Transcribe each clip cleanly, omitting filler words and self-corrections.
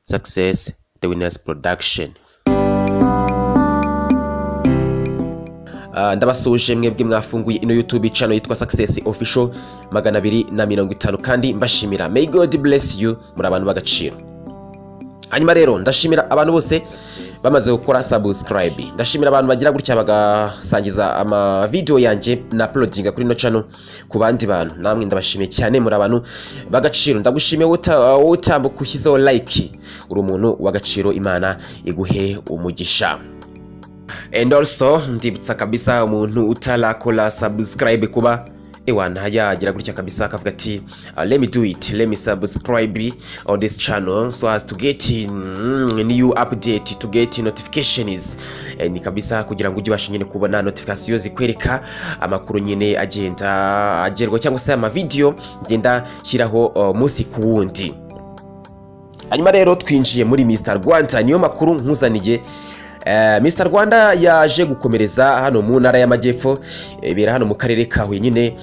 Success The Winners Production. Ndabasuhuje mwebwe mwafunguye ino YouTube channel yitwa Success Official 250, kandi mbashimira. May God bless you, muri abantu b'agaciro. Hanyuma rero ndashimira abantu bose bamaze gukora subscribe, ndashimira abantu bagira gutya bagasangiza ama video yanjye na uploadinga kuri ino channel ku bandi bantu. Namwe ndabashimiye cyane, muri abantu b'agaciro. Ndagushimiye wowe utambuka ushyizeho like, uri umuntu w'agaciro, Imana iguhe umugisha. And also ndibutsa kabisa umuntu utarakora subscribe kuba ewana yagira gutya kabisa akavuga ati "Let me do it, let me subscribe on this channel so as to get new update, to get notifications." Ni kabisa kugira ngo ujye ubasha nyine kubona notification zikwereka amakuru nyine agenda agerwa cyangwa se ama video ngenda shyiraho munsi ku wundi. Hanyuma rero twinjiye muri Mr Rwanda, niyo makuru nkuzaniye. Mr Rwanda yaje gukomereza hano mu ntara y'Amajyepfo, bera hano mu karere ka Huye nyine,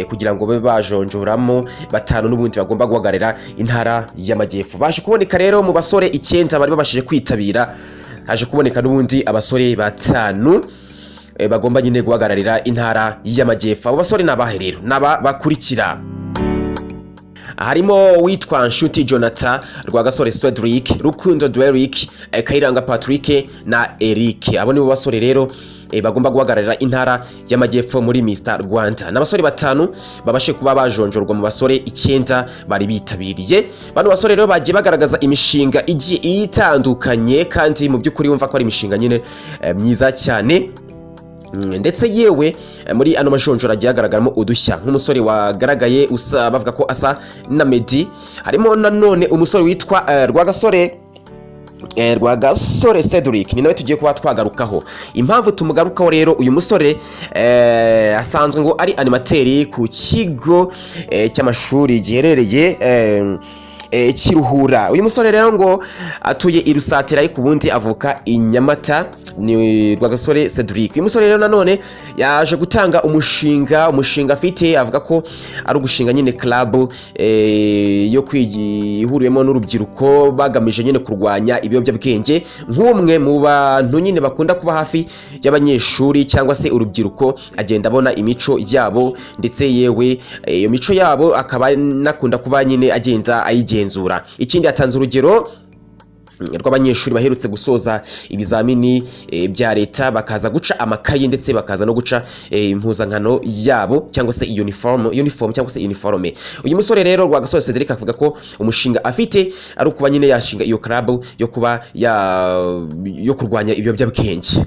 kugira ngo babe bajonjoramo batanu n'ubundi bagomba guhagararira intara y'Amajyepfo. Baje kuboneka rero mu basore icyenda bari babashije kwitabira, haje kuboneka n'ubundi abasore batanu bagomba nyine guhagararira intara y'Amajyepfo. Abo basore ni abahe rero? Ni aba bakurikira: harimo witwa Nshuti Jonathan, Rwagasore Cedric, Rukundo Derrick, Kayiranga Patrick na Eric. Abo nibo basore rero bagomba guhagararira intara y'Amajyepfo muri Mr Rwanda. Ni abasore batanu babashe kuba bajonjorwa mu basore icyenda bari bitabiriye. Bano basore rero bagiye bagaragaza imishinga igiye itandukanye, kandi mu by'ukuri wumva ko ari imishinga nyine myiza cyane. Ndetse yewe muri ano majonjora agiye hagaragaramo udushya, nk'umusore wagaragaye usa, bavuga ko asa na Meddy. Harimo nanone umusore witwa Rwagasore Cedric, ni nawe tugiye kuba twagarukaho. Impamvu tumugarukaho rero, uyu musore asanzwe ngo ari animateur ku kigo cy'amashuri giherereye Kiruhura. Uyu musore rero ngo atuye i Rusatira, ariko ubundi avuka i Nyamata. Ni Rwagasore Cedric. Uyu musore rero nanone yaje gutanga umushinga. Umushinga afite avuga ko ari ugushinga nyine club yo ihuriwemo n'urubyiruko bagamije nyine kurwanya ibiyobyabwenge. Nk'umwe mu bantu nyine bakunda kuba hafi y'abanyeshuri cyangwa se urubyiruko, agenda abona imico yabo, ndetse yewe iyo mico yabo akaba anakunda kuba nyine agenda ayigenzura. Ikindi, yatanze urugero rw'abanyeshuri baherutse gusoza ibizamini bya leta, bakaza guca amakayi ndetse bakaza no guca impuzankano yabo cyangwa se uniform cyangwa se uniforme. Uyu musore rero Rwagasore Cedric avuga ko umushinga afite ari ukuba nyine yashinga iyo club yo kuba ya yo kurwanya ibiyobyabwenge.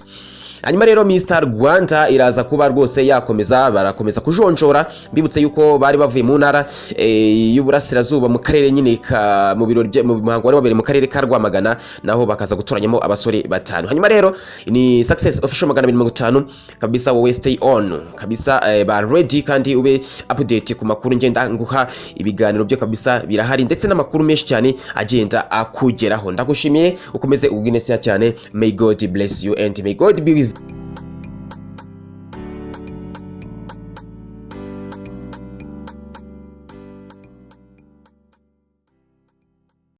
Hanyuma rero Mr Rwanda iraza kuba rwose yakomeza, barakomeza kujonjora. Mbibutse yuko bari bavuye mu ntara y'Uburasirazuba, mu karere nyine ka mu birori mu muhango wari wabereye mu karere ka Rwamagana, naho bakaza gutoranyamo abasore batanu. Hanyuma rero ni Success Official 250 kabisa. Wowe stay on kabisa, ba ready kandi ube update ku makuru ngenda nguha. Ibiganiro byo kabisa birahari, ndetse n'amakuru menshi cyane agenda akugeraho. Ndagushimiye, ukomeze ugubwe neza cyane. May God bless you and may God be with